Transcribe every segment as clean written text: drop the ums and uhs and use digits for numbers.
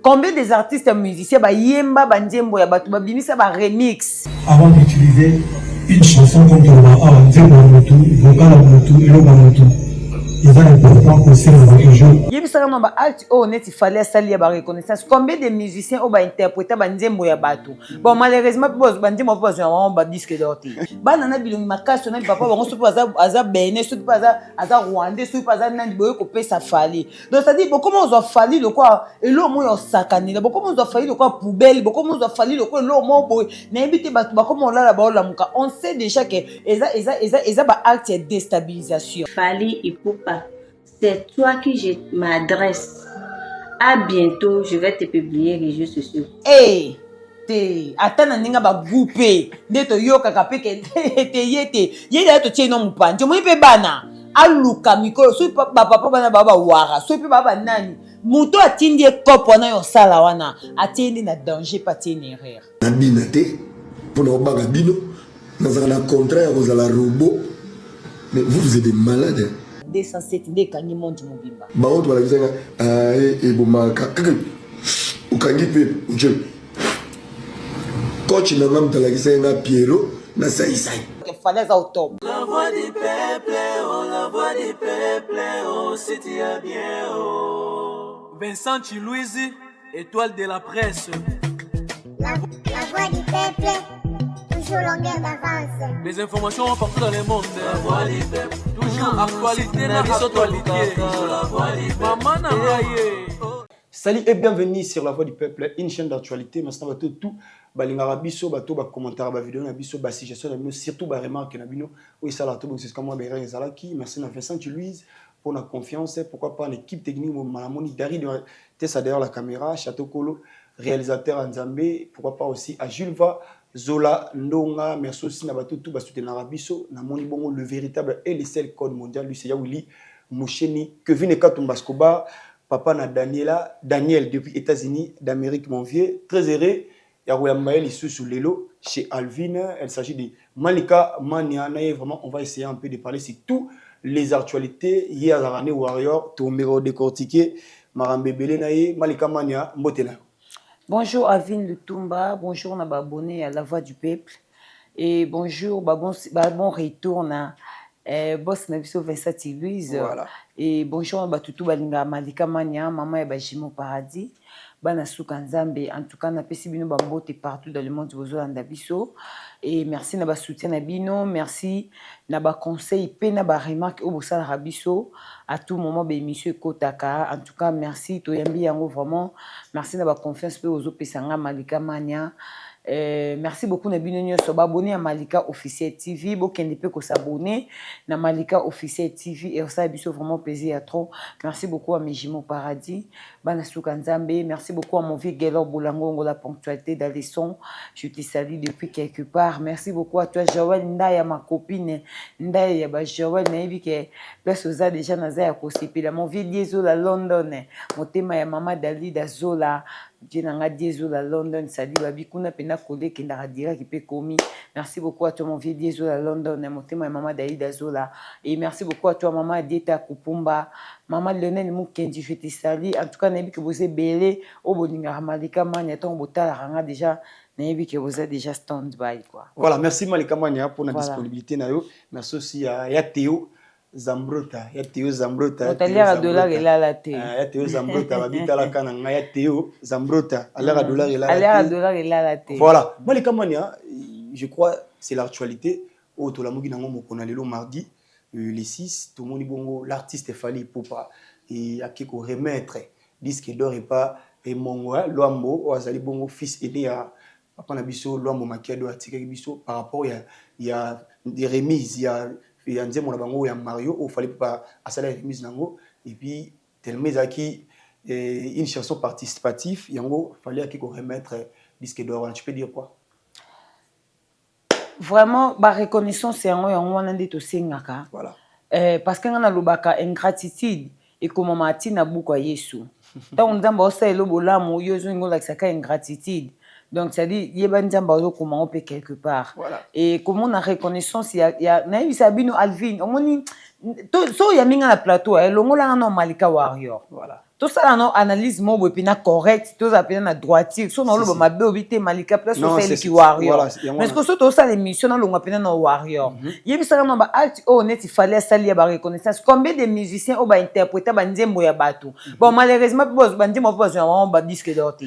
Combien des artistes musiciens bayemba banzembo ya bato, babimisa ba remix? Avant d'utiliser une chanson comme toloba awa, nzembo ya motu, vocal ya motu, eloko ya motu, eza important kosenga toujours. Yebisaka na baacte oyo neti Fally asali ya bareconnaissance, combien de musiciens oyo bainterpréta banzembo ya bato? Bon, malheureusement mpe banzembo mpe bazwa bango badisque d'or te. Bana na bilongi makasi na papa bango, soki mpe aza Benin, soki mpe aza Rwandais, soki mpe aza nani, boye kopesa Fally. Donc c'est-à-dire bokoma ozwa Fally lokwa eloko moko ya osakanela, bokoma ozwa Fally lokwa poubelle, bokoma ozwa Fally lokwa eloko moko boye, nayebi te. Bato bakoma olala, baolamuka. On sait déjà que eza baacte ya déstabilisation. Fally Ipupa, c'est toi qui je m'adresse. À bientôt, je vais te publier réseaux sociaux. Hey! Te, ata na ndenge bagroupe nde toyokaka mpe ke te, ye te, ye deya totie no mopanzi. Omoni mpe bana aluka mikolo, soki bapapa bana baa bawara, soki mpe baa banani, moto atindi ye kope wana ya osala wana, atie nde na danger mpe atie na erreur. Nabina te mpona kobanga bino. Nazalaka na contrat ya kozala robot, mais vous, vous êtes des malades. 207 nde ekangi monde mobimba. Bango to balakisaka ebomaka kaka okangi mpe nje. Coach na nga moto alakisaki nga Piero na Saisai. Fally aza au top. La voix du peuple, oh la voix du peuple, oh si tu as bien, oh. Vincent Chiluizi, étoile de la presse. La voix du peuple, toujours longueur d'avance. Les informations partout dans le monde. La voix du peuple, toujours actualité na actualité. Toujours la voix du peuple. Maman na ngai ye. Salut et bienvenue sur La Voix du Peuple, une chaîne d'actualité. Maintenant, bato tout balingaka biso, bato ba commentaire ba vidéo na biso, ba suggestion na bino, surtout ba remarque na bino. Oui, ça la tout bon, c'est comme moi bereng ezalaki. Merci na Vincent Louise pour la confiance, pourquoi pas l'équipe technique Malamoni Dari de Tessa derrière la caméra, Château Kolo, réalisateur Nzambe, pourquoi pas aussi à Julva Zola Ndonga, merci aussi na bato tout ba soutenir biso, na moni bongo le véritable et le seul code mondial, lui c'est Willy Moucheni, Kevin Ekatumba Scoba, papa na Daniela, Daniel depuis États-Unis d'Amérique, mon vieux, très heureux. Ya koyamba ye lisusu lelo chez Alvin, il s'agit de Malika Mania. Na ye vraiment, on va essayer un peu de parler sur toutes les actualités. Ye azalaka ne warrior, tomeka décortiquer makambo ebele na ye. Malika Mania, mbote na yo. Bonjour Alvin Lutumba, bonjour na baabonné à La Voix du Peuple et bonjour, bah bon, bah bon retour na boss na biso Vincent Louise. Voilà. Et bonjour na batutu balinga Malika Mania, maman ya bajimo paradis. Bana suka Nzambe, en tout cas napesi bino bambote partout dans le monde bozolanda biso et merci na basoutien na bino, merci na baconseil mpe na baremarque oyo bosalaka biso à tout moment baémission ekotaka. En tout cas merci, toyambi yango vraiment. Merci na baconfiance mpe ozopesa nga Malika Mania. Merci beaucoup na bino nyonso baabonné ya Malika Officiel TV. Bokende mpe kos'abonner na Malika Officiel TV, esala biso vraiment plaisir ya trop. Merci beaucoup à mes jumeaux paradis, bana suka Nzambe. Merci beaucoup à mon vieux Gelor Bolangongo, la ponctualité dans les sons, je te salue depuis quelque part. Merci beaucoup à toi Joël Ndaya, ma copine Ndaya ya ba Joël, nayebi ke place oza déjà naza ya kosepela. Mon vieux Diezola London, motema ya mama Dalida Zola, die na nga Diezola London, sadi babi kuna mpena kole ekendaka direct mpe komi. Merci beaucoup à toi mon vieux Diezola London, motema ya mama Dalida Zola, et merci beaucoup à toi mama Dieta Kupumba, mama Lionel Mukendi, je te salue. En tout cas nayebi ke boza ebele oyo bolingaka Malika Mania. Ntango botalaka nga déjà, nayebi ke boza déjà stand by quoi. Voilà, merci Malika Mania pour la Voilà. disponibilité na yo. Merci aussi à ya Théo Zambrota, ya Théo Zambrota, ya moto Théo aliaka dollar Zambrota. Elala te. Ah, ya Théo Zambrota, babitalaka na ngai ya Théo Zambrota, aliaka dollar elala aliaka te. Dollar elala te. Voilà, Malika Mania, je crois c'est l'actualité oyo tolamuki nango mokolo na lelo mardi le 6. Tomoni bongo l'artiste Fally Ipupa et ake koremettre disque d'or epa Emongo Lwambo, oyo azali bongo fils aîné ya papa na biso Lwambo Makiado, atikaki biso par rapport ya des remises ya nzembo na bango ya Mario oyo Fally Ipupa asala remise nango. Et puis tellement ezalaki une chanson participative, yango Fally ake koremettre disque d'or wana. Tu peux dire quoi? Vraiment bareconnaissance yango wana nde tosengaka. Voilà. Parce que nga nalobaka ingratitude ekomama ntina buku ya Yesu. Ntango Nzambe aosalela bolamu, yo ozolinga olakisaka ingratitude, donc c'est-à-dire yeba Nzambe azokoma ngo mpe quelque part. Voilà. E komona reconnaissance ya nayebisa bino Alvin, omoni so oyambi nga na plateau, elongolanga na Malika Warrior. Voilà. Tosala no analyse moko boye mpena correct, tozala mpena na droiture. So naoloba mabe, obi te Malika place osaleliki warrior. Mais ce que so tosala émission, nalongwa mpena na warrior. Yebisaka no baacte oyo neti Fally asali ya bareconnaissance. Combien de musiciens oyo bainterpréta banzembo ya bato? Bon, malheureusement mpe banzembo mpe bazwa bango badisque d'or te.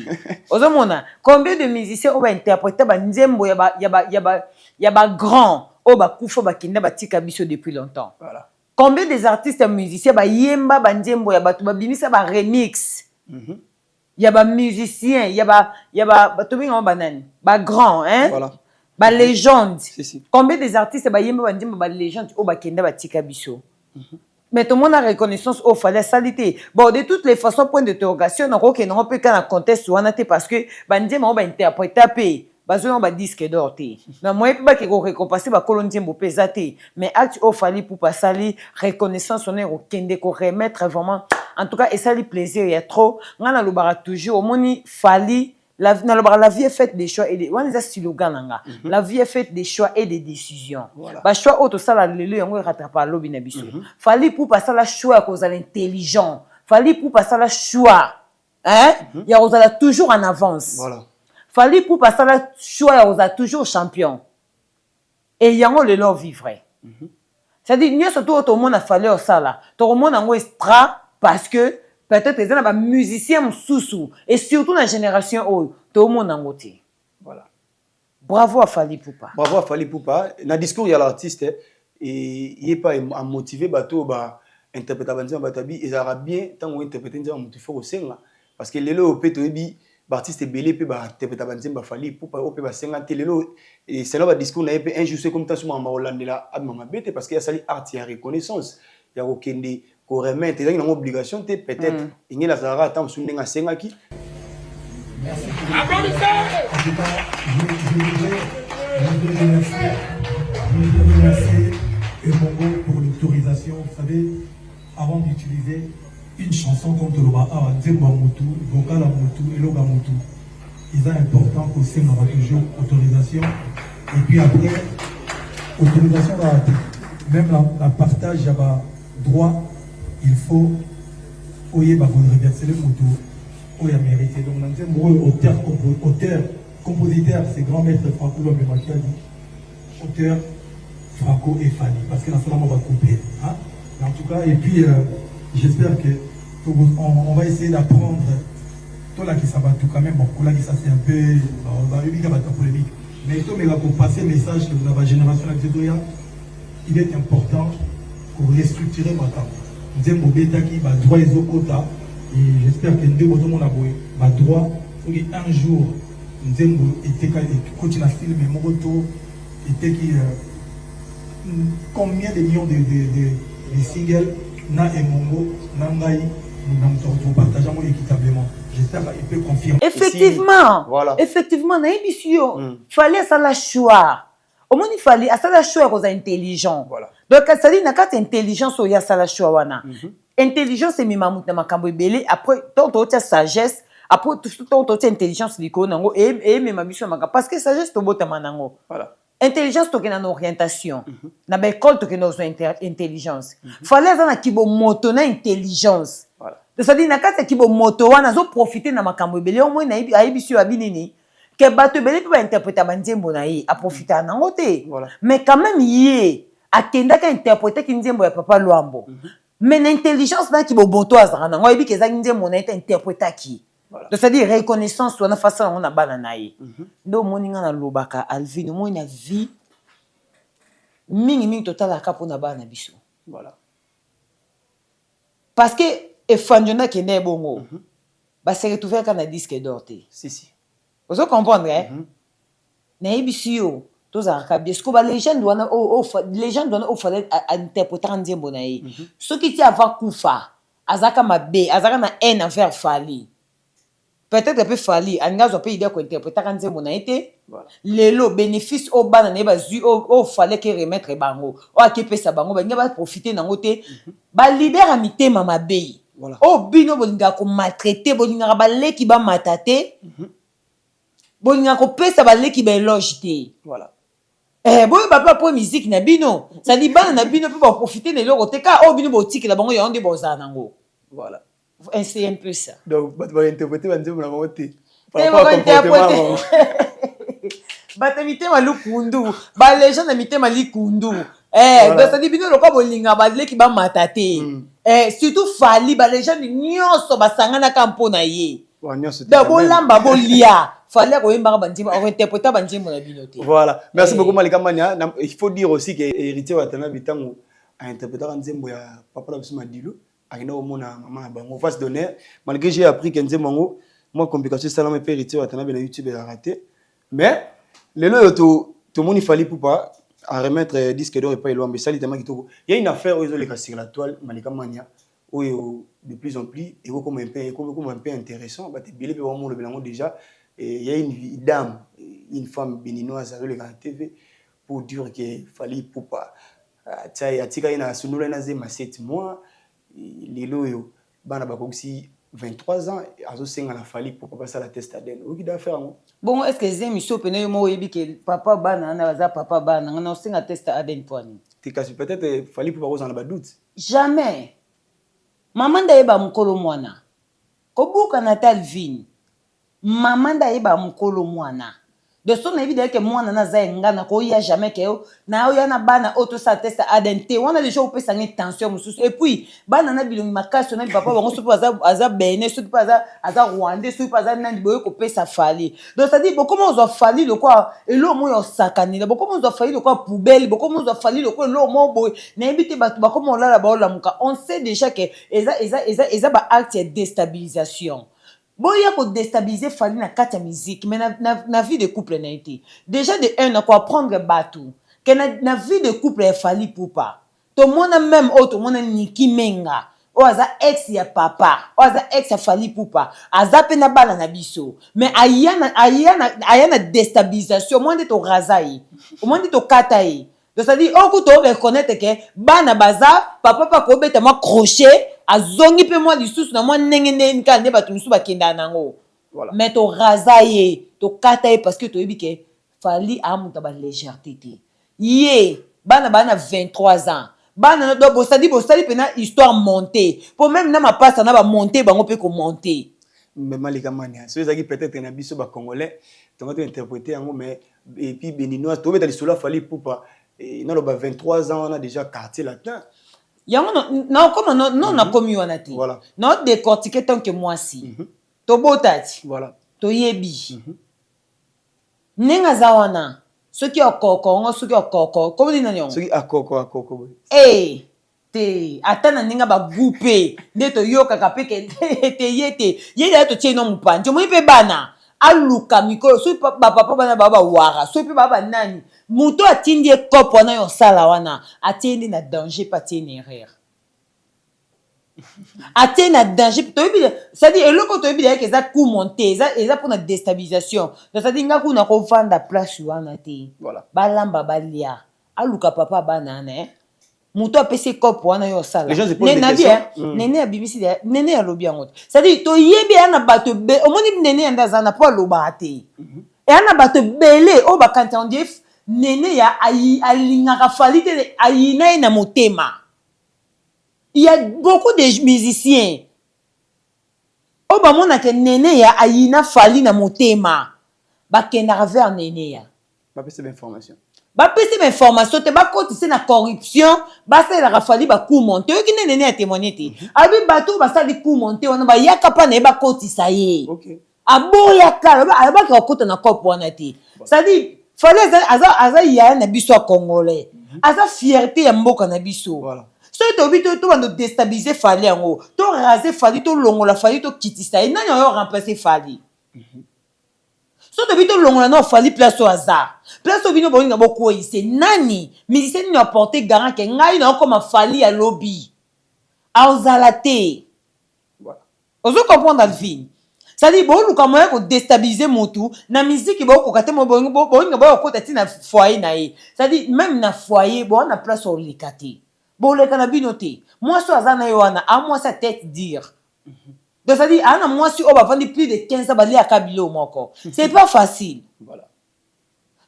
Ozomona combien de musiciens oyo bainterpréta banzembo ya bagrand oyo bakufa, bakenda, batika biso depuis longtemps? Combien des artistes musiciens bayemba banzembo ya bato, babimisa baremix ya bamusicien ya ba tobengamo banani, bagrand, hein? Voilà. Balégende. Si, si. Combien des artistes bayemba banzembo balégende oyo bakenda, batika biso? Mais tomona reconnaissance oyo Fally asali te. Bon, de toutes les façons, point d'interrogation. Nakokende yango mpe ka na contexte wana te, parce que banzembo yango bainterpréta mpe bazwi yango badisque d'or te. Na moyen mpe bake korécompense bakolo nzembo mpe eza te. Mais acte oyo Fally Ipupa asali, reconnaissance wana ekokende koremettre vraiment, en tout cas esali plaisir ya trop. Ngai nalobaka toujours, omoni Fally, nalobaka: "La vie est faite des choix et de", wana eza slogan na nga, "La vie est faite des choix et des décisions." Bachoix oyo tosala lelo, yango erattrapa alobi na biso. Fally Ipupa asala choix ya kozala intelligent. Fally Ipupa asala choix, hein, ya kozala toujours en avance. Fally Ipupa asala choix ya kozala toujours champion e yango lelo vivre. C'est-à-dire nyonso to oyo tomona Fally osala, tokomona yango extra, parce que peut-être eza na bamusicien mosusu et surtout na génération oyo tomona yango te. Bravo à Fally Ipupa. Bravo à Fally Ipupa. Na discours ya l'artiste, ye pa amotivé bato ba interpréta banzembo. Bato abi ezalaka bien ntango ointerpréte nzembo motu, faut kosenga, parce que lelo oyo mpe toyebi baartiste ebele mpe bainterpréta banzembo baFally Ipupa oyo mpe basenga te. Lelo, selon badiscours na ye mpe, un jour soki komi taso makambo kolandela, abima mabe te, parce que asali art ya reconnaissance ya kokende koremettre. Ezalaki nango obligation te. Peut-être engeli azalaka ata mosusu ndenge asengaki. Merci. En tout cas, je voudrais remercier Emongo pour l'autorisation. Vous savez, avant d'utiliser une chanson comme toloba awa, nzembo ya motu, vocal ya motu, eloko ya motu, eza important kosengaka toujours autorisation. Et puis après autorisation kaka te, même la partage ya badroit, il faut oyeba koreverser motu oyo ya mérité. Donc na nzembo oyo, auteur compositeur, c'est grand maître Franco Lombe Makiadi, auteur Franco et Fally, parce que nasalama bacoupe, hein? En tout cas, et puis j'espère que on va essayer d'apprendre tolakisa bato quand même. Bon, kolakisa, c'est un peu bayebi bato ya polémique, mais tomeka kopasser message que na bagénération na biso toya, il est important korestructurer makambo. Nzembo obetaki, badroit ezokota, et j'espère que nde bozomona boye badroit, soki un jour nzembo eteka, ekoti na film moko to eteki combien de millions de singles, na Emongo na ngai na moto topartage yango équitablement. J'espère qu'il peut confirmer. Effectivement. Voilà. Effectivement, nayebisi yo, Fally asala choix. Omoni, Fally asala choix ya kozala intelligent. Donc c'est-à-dire na kati ya intelligence oyo asala choix wana, intelligence emema moto na makambo ebele. Après ntango totia sagesse, après ntango totia intelligence likolo nango, eyemema biso na makambo, parce que sagesse tobotama nango. Intelligence tokenda na orientation na baekole, tokenda kozwa intelligence. Fally aza na kibomoto na intelligence. C'est-à-dire na kati ya kibomoto wana, azoprofite na makambo ebele. Omoi ayebisi yo abi nini, ke bato ebele mpe bainterpréta banzembo na ye, aprofitaka nango te. Mais quand même ye akendaki, interprétaki nzembo ya papa Lwambo, mais na intelligence naki boboto azalaka nango, ayebi ke ezalaki nzembo na ye te, interprétaki. Donc c'est-à-dire reconnaissance wana fasa yango na bana na ye. Nde omoni nga nalobaka, Alvin, omoni na vie mingimingi totalaka mpona bana na biso. Parce que Efandjo nde akende ebongo, base retrouve kaka na disque d'or te. Si, si. Ozo comprendre, eh? Nayebisi yo, tozalaka bien. Siko balégende wana, légende wana oyo Fally ainterprétaka nzembo na ye, soki ti ava kufa azalaka mabe, azalaka na haine envers Fally, peut-être mpe Fally alingi azwa mpe idée ya kointerprétaka nzembo na ye te. Lelo bénéfice oyo bana na ye bazwi, oyo Fally ake remettre bango, oyo akepesa bango, balingi baprofite nango te. Baleader ya mitema mabe oyo bino bolingaka komaltraite, bolingaka baleki bamata te, bolingaka kopesa baleki baéloge te. Eh, boyeba mpe apo musique na bino, c'est-à-dire bana na bino mpe baprofite na eloko te. Kaka oyo bino botikela bango, yango nde bozala nango. C'est un peu ça. Donc bato bainterpréter banzembo na bango te par rapport à comportement na bango. Bato ya mitema lukundu, balégende ya mitema likundu. Eh, Voilà. donc c'est bino lokola bolinga baleki bamata te. Eh, surtout Fally, balégende nyonso basanganaka mpo na ye. Bon, nyonso te Donc quand même. bolamba bolia, Fally akoyembaka banzembo, akointerpréter banzembo na bino te. Voilà. Merci Eh. beaucoup, Malika Mania. Il faut dire aussi que Héritier Watanabe ntango ainterprétaka nzembo ya papa na biso Madilu, akenda komona mama na bango face d'honneur, malgré j'ai appris que nzembo yango mwa complication esalama mpe Héritier Watanabe na YouTube ezalaka te. Mais lelo oyo tomoni Fally Ipupa à remettre disque d'or epai Elwambo, esali tellement kitoko. Il y a une affaire oyo ezoleka sur la toile, Malika Mania, oyo de plus en plus ekokoma un peu intéressant. Bato ebele mpe bamolobela yango déjà. Et il y a une dame, une femme béninoise azoleka na TV pour dire que Fally Ipupa atika ye na sundola ye na zema 7 mois. Lelo oyo bana bakokisi 23 ans, azosenga na Fally Ipupa basala test ADN. Oyoki da affaire yango? Bongo est ce que zemi so pene yo moko oyebi ke papa bana wana baza papa bana nga na osenga test ADN mpo ani? Te, kasi peut-être Fally Ipupa kozala na badoute. Jamais. Mama nde ayeba mokolo mwana kobukana te. Alvine, mama nde ayeba mokolo mwana de so nayebi deyeke mwana naza ye, nga nakoya jamais ke naoya na bana oyo tosala test ADN te. Wana deja opesanga tension mosusu. Et puis bana na bilongi makasi na papa bango, soki mpe aza Benin, soki mpe aza Rwandais, soki mpe aza nani, boye kopesa Fally. Donc c'est à dire bokoma ozwa Fally lokwa eloko moko ya osakanela, bokoma ozwa Fally lokwa poubelle, bokoma ozwa Fally lokwa eloko moko boye nayebi te. Bato bakoma olala baolamuka. On sait déjà ke eza baacte ya déstabilisation. Boya kodéstabiliser Fally na kati ya musique, mais na vie de couple na ye te. Déjà de un, na koapprendre bato ke na vie de couple ya Fally Ipupa, tomona même oyo tomona Niki Menga oyo aza ex ya papa, oyo aza ex ya Fally Ipupa, aza mpe na bana na biso, mais aya na déstabilisation. Omoi nde toraza ye, omoi nde tokata ye. Donc c'est-à-dire oyo kuta oreconnaître ke bana baza papa mpe akobeta mwa crochet, azongi mpe mwa lisusu na mwa ndenge ndenge kaka nde bato mosusu bakendaka nango. Mais toraza ye, tokata ye parce que toyebi ke Fally amuta balégèreté te. Ye bana baa na 23 ans, bana donc bosali mpena histoire monté po même na mapasa na bamonte bango mpe komonte. Mais Malika Mania, so ezalaki peut-être na biso bacongolais tonga tointerpréter yango, mais et puis béninoise, tobeta lisolo ya Fally Ipupa naloba 23 ans wana déjà Quartier Latin. Yango naokoma no nakomi wana te. Naodécortiquer tant que mwasi tobota ti toyebi ndenge aza wana. Soki okoko yango, soki okoko komoni nani yango? Soki akoko akoko boye. E te, ata na ndenge bagu mpe nde toyokaka mpe ke te ye te ye deya totie no mopanzi. Omoni mpe bana aluka mikolo, soki bapapa bana baa bawara, soki mpe baa banani, moto atindi ye kope wana yo osala wana, atie nde na danger mpe atie na erreur, atie na danger. Toyebi, c'est-à-dire eloko toyebi deyaki eza coup monté, eza mpona déstabilisation. Donc c'est-à-dire nga kuna kovanda place wana te. Balamba balia, aluka papa bana wana, eh? Moto apesi kope wana yo osala. Nene abimisi, nene alobi yango te. C'est-à-dire toyebi eya na bato ebele. Omoni nene ya nde aza na mpo alobaka te. Eya na bato ebele oyo bakanisa ondie nene ya alingaka Fally te, ayina ye na motema. Il y a beaucoup de musiciens oyo bamonaka nene ya ayina Fally na motema, bakendaka vers nene ya Bapesa bainformation. Bapesi bainformation te, bakotise na corruption, basalelaka Fally bacoup monté. Oyoki nde nene ya témoigne te, alobi bato oyo basali coup monté wana bayaka mpa na ye, bakotisa ye. Aboyaka, alobaki akota na cope wana te. C'est-à-dire Fally aza yaya na biso ya congolais, aza fierté ya mboka na biso. Soki toyebi tobanda déstabiliser Fally yango, toraser Fally, tolongola Fally, tokitisa ye, nani oyo remplacer Fally? So toyebi tolongola na Fally place oyo aza, place oyo bino bolinga bokweyise nani, musicien nini aporte garant ke ngai naokoma Fally alobi azala te? Ozo comprendre, Alvine? C'est-à-dire boluka moyen kodéstabiliser motu na miziki, bokoka te, bolinga boyokota ntina foyer na ye. C'est-à-dire même na foyer boa na place oleka te, boleka na bino te. Mwasi oyo aza na ye wana a mwasi ya tête dure. Donc c'est-à-dire aa na mwasi oyo bavandi plus de 15 ans, baliaka bilo moko, c'est pas facile.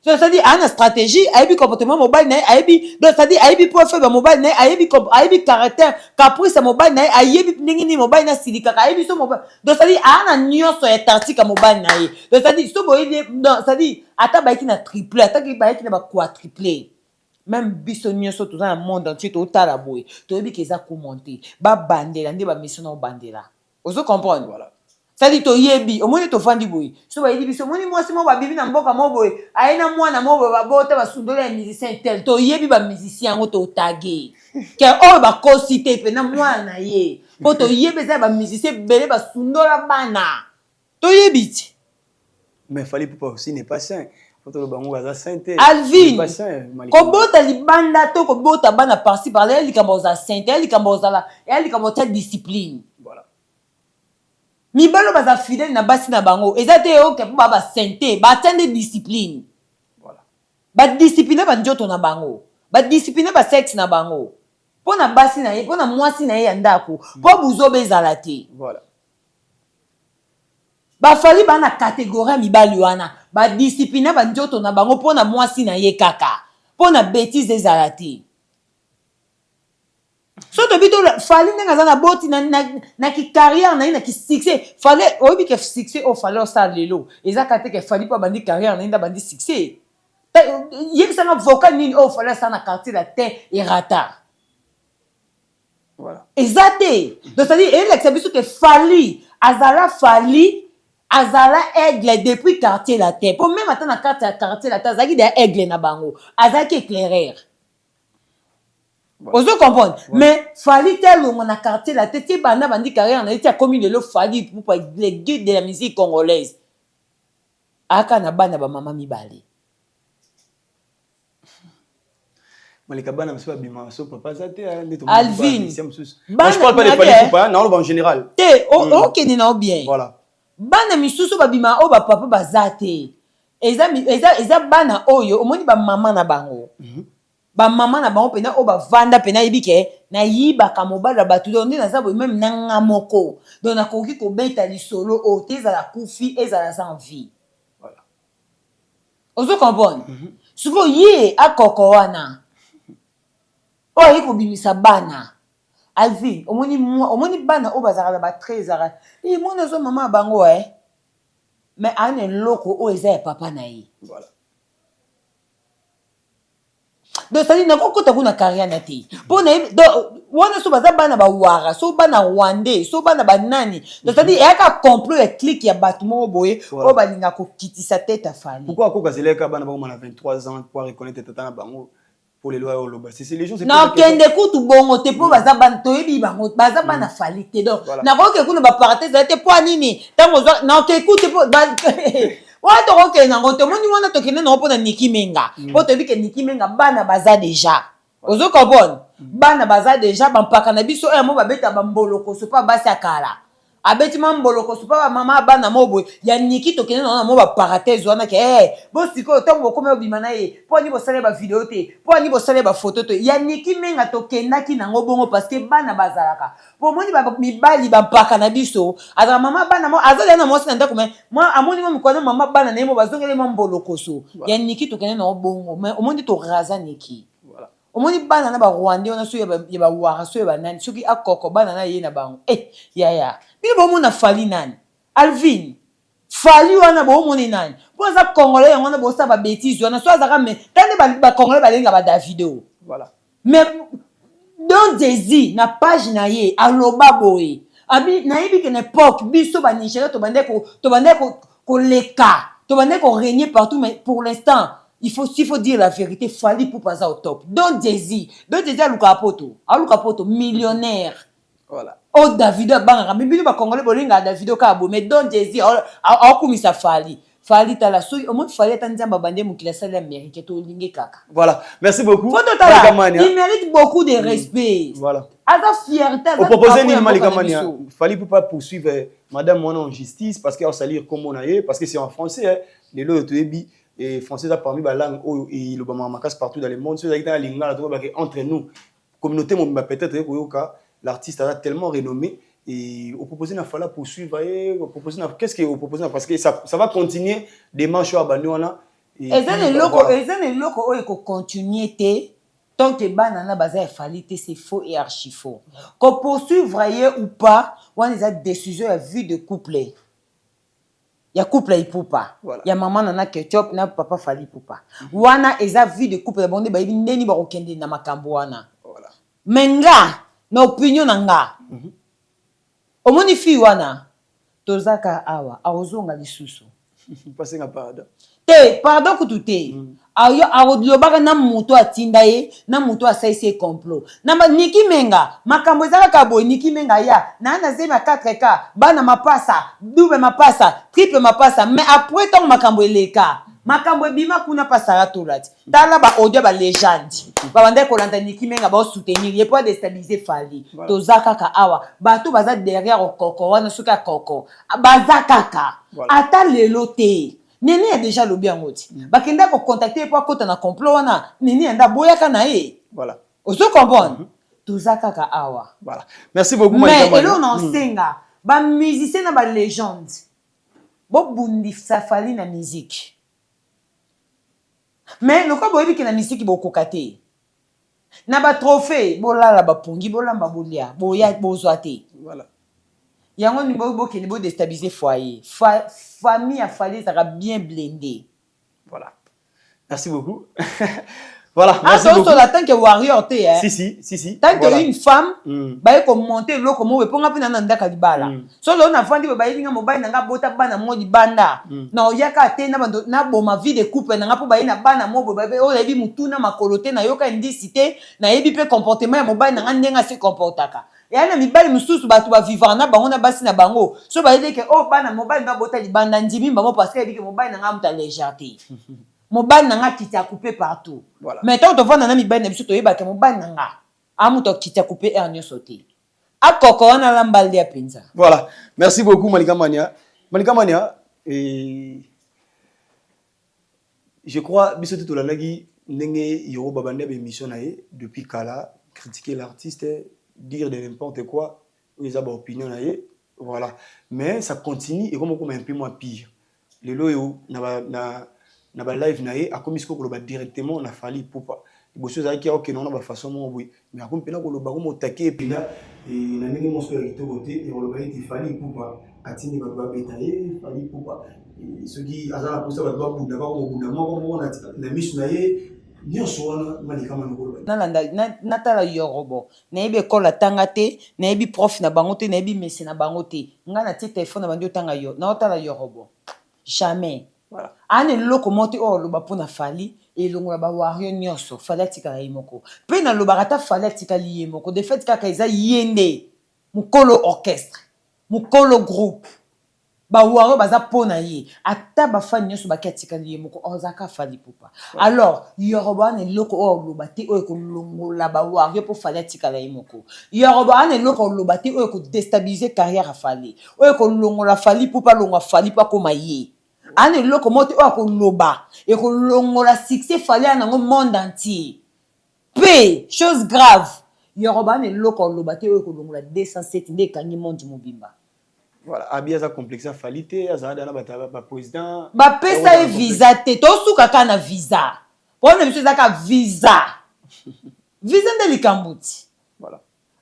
So, c'est-à-dire aa na stratégie, ayebi comportement mobali na ye, ayebi, donc c'est-à-dire ayebi point faible ya mobali na ye, ayebi caractère, caprice ya mobali na ye, ayebi ndenge nini mobali na asilikaka, ayebi so mobali. Donc c'est-à-dire aa na nyonso ya tactique ya mobali na ye. Donc c'est-à-dire so boyebi ye, donc c'est-à-dire ata bayaki na triple, ata bayaki na baquadruple, même biso nyonso toza na monde entier, totala boye, toyebi ke eza komonte, babandela nde bamission na obandela. Ozo comprendre? Voilà. C'est-à-dire toyebi, omoni, tofandi boye, so bayebi biso, omoni mwasi moko babibi na mboka moko boye, aye na mwana moko boye, babota, basundoli ya musicien tel, toyebi bamusicien yango, totage ke oyo bakosi te mpena mwana na ye, mpo toyebi eza ya bamusicien ebele basundola bana, toyebi ti. Mais Fally Ipupa aussi n'est pas saint. Faut toloba bango aza saint te. Alvin, N'est pas saint, Malika. Kobota libanda to kobota bana par-ci par-là, ya likambo ozala saint te, ya likambo ozala, ya likambo otia discipline. Voilà. Mibali oyo baza fidèle na basi na bango, eza te oke mpo baa basaint te, batia nde discipline. Voilà. Badiscipline banzoto na bango, badiscipline basexe na bango mpo na basi na ye, mpo na mwasi na ye ya ndako, mpo buzoba ezala te. Voilà. Bafali baa na catégorie ya mibali wana, badiscipline banzoto na bango mpo na mwasi na ye kaka, mpo na bétise ezala te. So tobi to Fali ndenge aza na boti na kicarrière na ye, na kisuccès. Fali, oyebi ke succès oyo Fali osala lelo eza kaka te ke Fali mpo abandi carrière na ye nde abandi succès. Yebisanga vocal nini oyo Fali asala na Quartier Latin erata? Voilà. Eza te. Donc c'est-à-dire eyelakisa biso ke Fali azala, Fali azala aigle depuis Quartier Latin, mpo même ata na kati ya Quartier Latin azalaki deya aigle na bango, azalaki éclaireur. Ozo comprendre? Mais Fali te alongwa na Quartier Latin ti banda bandi carrière na ye ti akomi lelo Fali Ipupa, le guide de la musique congolaise, aka na bana bamama mibale. Malika, bana mosusu babimaka so papa aza te, nde Alvin, mosusu. Moi, je parle pas de Fally Ipupa, naoloba en général. Te, okende na yo bien. Voilà. Bana misusu babima oyo bapapa baza te, eza bana oyo omoni bamama na bango, bamama na bango mpena oyo bavanda mpena, ayebi ke nayibaka mobali ya bato. Donc nde naza boye, même na nga moko, donc nakoki kobeta lisolo oyo te, ezala kufi, ezala sans vie. Voilà. Ozo comprendre? Sikoyo ye akoko wana oyo aye kobimisa bana, Alvin, omoni omoni bana oyo bazalaka na batrait, ezalaka e mwana azwa mama ya bango e, mais aa na eloko oyo eza ya papa na ye. Voilà. Donc c'est-à-dire nakokota kuna carrière na te, mpo na ye. Donc wana so baza bana bawara, so bana rwandais, so bana banani, donc c'est-à-dire eyaka complot ya clique ya bato moko boye oyo balingaka kokitisa tete ya Fali. Pourquoi akoka zeleka bana bakoma na 23 ans pour reconnaître tata na bango? Po lelo ayo oloba, c'est les gens se posent la question. Nakende kutu bongo te, mpo baza bana, toyebi bango baza bana Fali te. Donc nakoki kuna baparenthèse te, mpo nini ntango ozwa nakoki te, mpo wana tokokende nango te. Omoni wana tokende nango mpo na Niki Menga, mpo toyebi ke Niki Menga bana baza déjà. Ozo comprendre? Bana baza déjà bampaka na biso oyo mo babeta bambolokoso mpo basi ya kala abeti mwa mbolokoso mpo bamama ya bana mo boye ya Niki. Tokende nango na mo baparenthèse wana ke bo sikoyo ntango bokomi obima na ye, mpo ani bosala bavideo te, mpo ani bosala bafoto te ya Niki Menga. Tokendaki nango bongo parce que bana bazalaka, po omoni mibali bampaka na biso azalaka mama bana mo aza na mwasi na ndako, mais mwa amoni mwa mikolo mama bana na ye mo bazongeli mwa mbolokoso ya Niki. Tokende nango bongo, mais omoni toraza Niki. Voilà. Omoni bana na barwandais wana, so ya bawara, so ya banani, soki akoko bana na ye na bango yaya bino bomona Fali nani? Alvin, Fali wana bomoni nani? Mpo aza congolais, yango wana bosala babêtises wana. So azalaka, mais tande bacongolais balenga badavido. Voilà. Mais Don Jezi na page na ye aloba boye, abi nayebi ke na époque biso banigéria tobandaki koleka, tobandaki korégner partout, mais pour l'instant il faut, s'il faut dire la vérité, Fali Ipupa aza au top. Don Jezi, Don Jezi alukaka poto, aluka poto, millionnaire. Voilà. Oyo Davido abangaka, mais bino bacongolais bolingaka Davido kaka boye, mais Don Jezi aokumisa Fali. Fali, tala, soki omoni Fali, ata Nzambe abande mokili asali américain, tolingi kaka. Voilà. Merci beaucoup. Faut Malika totala Mania. Il mérite beaucoup de respect. Voilà. Aza fierté, aza Oproposé drapeau ya nini, mboka Malika na Mania? biso. Fallait pas poursuivre madame wana en justice parce qu'il salir comme on a, parce que c'est en français, hein. Lelo toyebi et français ça parmi ba langue oyo elobama makasi partout dans le monde. So ezalaki na lingala, to ba entre nous communauté mobimba, peut-être koyoka l'artiste a tellement renommé et au proposé na fala poursuivre et au proposé na, qu'est-ce que au proposé na, parce que ça va continuer démarche oyo abandi wana. Eza na eloko, eza na eloko oyo ekocontinue te tant que bana na baza ya Fally te. C'est faux et archi faux. Kopoursuivre ye ou pas, wana eza décision ya vie de couple, ya couple ya Ipupa. Ya mama na Ketchup na papa Fally Ipupa. Wana eza vie de couple na bango nde bayebi ndeni bakokende na makambo wana. Mais nga, na opinion na nga, omoni fille wana, tozaka awa, akozonga lisusu. Pasenga pardon. Te, pardon kutu te. Ayo akolobaka na moto atinda ye, na moto asalisi ye complot na Niki Menga. Makambo eza kaka boye. Niki Menga ya na zemi ya 4K, bana mapasa, double mapasa, triple mapasa. Mais après, ntango makambo eleka, makambo ebima kuna, pasaka tola ti tala baaudio, balégende babanda kolanda Niki Menga, baosoutenir ye po adéstabiliser Fally. Toza kaka awa, bato baza derrière okoko wana. Soki akoko baza kaka ata lelo te. Nene ya déjà alobi yango ti bakenda kocontacter ye mpo akota na complot wana. Nene ya nde aboyaka na ye. Ozo comprendre? Toza kaka awa. Voilà. Merci beaucoup. Mais eloko na osenga bamusicien na balégende, bobundisa Fally na musique. Mais lokola boyebi ke na musique bokoka te, na batrophée bolala bapongi, bolamba, bolia, boya bozwa te. Yango ni bokende bodéstabiliser foyer. Famille ya Fally ezalaka bien blindé. Voilà. Merci beaucoup. Voilà. Ah, Merci beaucoup. Tosola tant que warrior te, eh. Si, si, si, si. Tant que une femme baye komonter eloko moko eponga mpe na ndako ya libala. So lelo navandi boye, bayebi nga, mobali na nga bota bana mo libanda, na oyaka te na bando naboma vie de couple na nga mpo baye na bana mo boye oyo nayebi mutu na makolo te, nayoka indisi te, nayebi mpe comportement ya mobali na nga ndenge ase comportaka. Eya na mibali mosusu, bato bavivaka na bango na basi na bango, so bayebi ke oyo bana mobali no abota libanda, ndimi bango parce que ayebi ke mobali na nga moto alégèreté, mobali na nga akiti akupe partout. Mais ntango tovanda na mibali na biso, toyebaka mobali na nga amutu akiti akupe aire nyonso te, akoko wana alamba lia mpenza. Voilà. Merci beaucoup, Malika Mania. Malika Mania, et je crois, biso tout tolandaki ndenge Yoro babanda ba émission na ye depuis kala, critiquer l'artiste, dire de n'importe quoi, oyo eza ba opinion na ye. Voilà. Mais ça continue et comme un peu moins pire. Lelo oyo na ba live na ye, akomi sikoyo koloba directement na Fally Ipupa. Liboso ezalaki akokende wana bafaçon moko boye, mais akomi mpena koloba, komi otake mpena na ndenge moko ya kitoko te, ya koloba ete Fally Ipupa atindi bato babeta ye. Fally Ipupa, soki aza na mposa bato babunda, bakobunda moko moko na miso na ye. Nyonso wana, Malika Mania, koloba? Nalanda natala Yorobo, nayebi ekole atanga te, nayebi prof na bango te, nayebi mese na bango te. Ngai natie telefone na bandi otanga yo, naotala Yorobo jamais. Ana eloko moko te oyo oloba mpona Fally elongola bawario nyonso. Fally atikala ye moko. Mpe nalobaka, ata Fally atikali ye moko, de fait kaka eza ye nde mokolo orchestre, mokolo groupe, bawario baza mpo na ye. Ata bafani nyonso baki, atikali ye moko, azalaka Fally Ipupa. Alors Yorobo wana, eloko oyo oloba te oyo ekolongola bawario mpo Fally atikala ye moko. Yorobo wana, eloko oloba te oyo ekodéstabiliser carrière ya Fally, oyo ekolongola Fally Ipupa, alongwa Fally mpo akóma ye. Ana eloko moko te oyo akoloba ekolongola succès Fally ya nango monde entier. Mpe chose grave, Yorobo ana eloko oloba te oyo ekolongola 207 nde ekangi monde mobimba. Voilà, abi aza complexe ya Fally te, azala na bato baprésident. Bapesa ye visa te. Tosuka kaka na visa. Mpona biso eza kaka visa, visa nde likambo ti.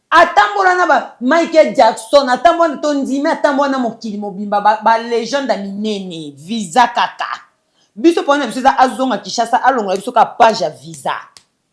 Atambola na ba Michael Jackson, atambola, tondimi, atambola na mokili mobimba, balégende ya minene. Visa kaka biso, mpona biso eza azonga Kinshasa, alongola biso kaka page ya visa,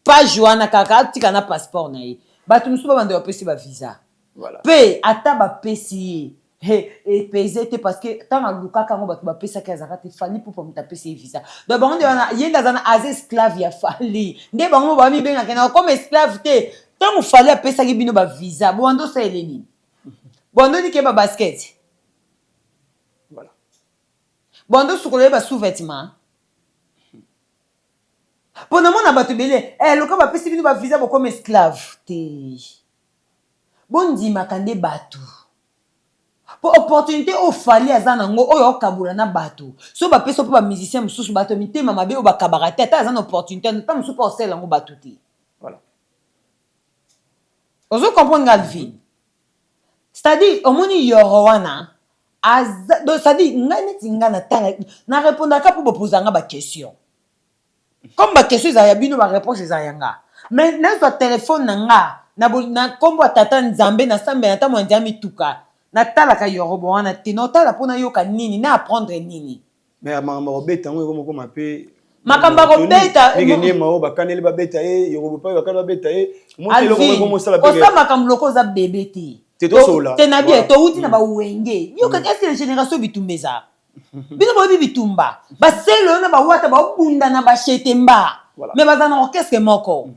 page wana kaka, atika na passeport na ye. Bato mosusu babanda bapesi bavisa. Mpe ata bapesi ye, epese te, parce que ntango alukaka yango, bato bapesaki azalaka te. Fally Ipupa moto apesi ye visa. Donc bango nde wana, ye nde aza na, aza esclave ya Fally. Nde bango bamibengaka na comme esclave te. Ntango Fally apesaki bino bavisa, bowanda osalele nini? Bowanda oniki ye babasket? Bowanda osukola ye basous-vêtement? Mpo namona bato ebele, loka bapesi bino bavisa, bokoma esclave te. Bondimaka nde bato, mpo opportunité oyo Fally aza nango, oyo aokabula na bato, so bapesi mpo bamusicien mosusu, bato mitema mabe oyo bakabaka te. Ata aza na opportunité, ata mosusu mpo osala yango bato te. Ozo comprendre nga, Alvin? C'est-à-dire, omoni Yoro wana aza, donc c'est-à-dire ngai, neti ngai natala, na répondaka mpo bopozanga baquestion. Comme ba question ezala ya bino, ba réponse ezala ya nga. Mais nazwa telefone na nga na nkombo ya tata Nzambe, nasambela ntango ya nzela mituka, natalaka Yorobo wana te. Naotala mpo nayoka nini, na apprendre nini? Mais makambo ya kobeta yango ekomokoma mpe. Makambo ya kobeta. Ndenge niema oyo bakaneli babeta ye, Yorobo mpe bakaneli babeta ye. Osa makambo loko oza bebe te. Te, tosola. Te na bien, touti na bawenge. Yoka, est-ce que génération bitumba eza? Bino boyebi bitumba, basele oyo na bawata baobunda na bashetemba, mais baza na orchestre moko.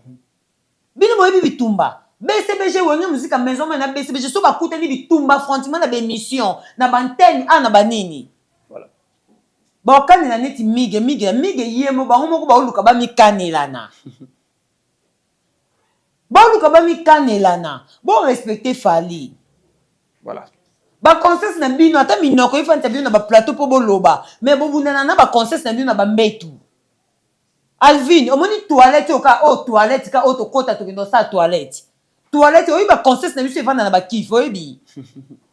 Bino boyebi bitumba BCBG, Wenge Musica Maison Mère na BCBG, so bakutani bitumba, affrontement na baémission, na baantenne a na banini, baokanela neti mige mige mige yemo. Bango moko baoluka bamikanelana, baoluka bamikanelana. Borespecte Fally. Baconseils na bino, ata minoko efandisa bino na baplateau mpo boloba, mais bobundana na baconseils na bino na bambetu. Alvin, omoni toilette oyo ka, oyo toilette ka oyo tokɔta, tokende kosala toilette. Toilette oyebi, baconseils na biso evanda na bakive. Oyebi,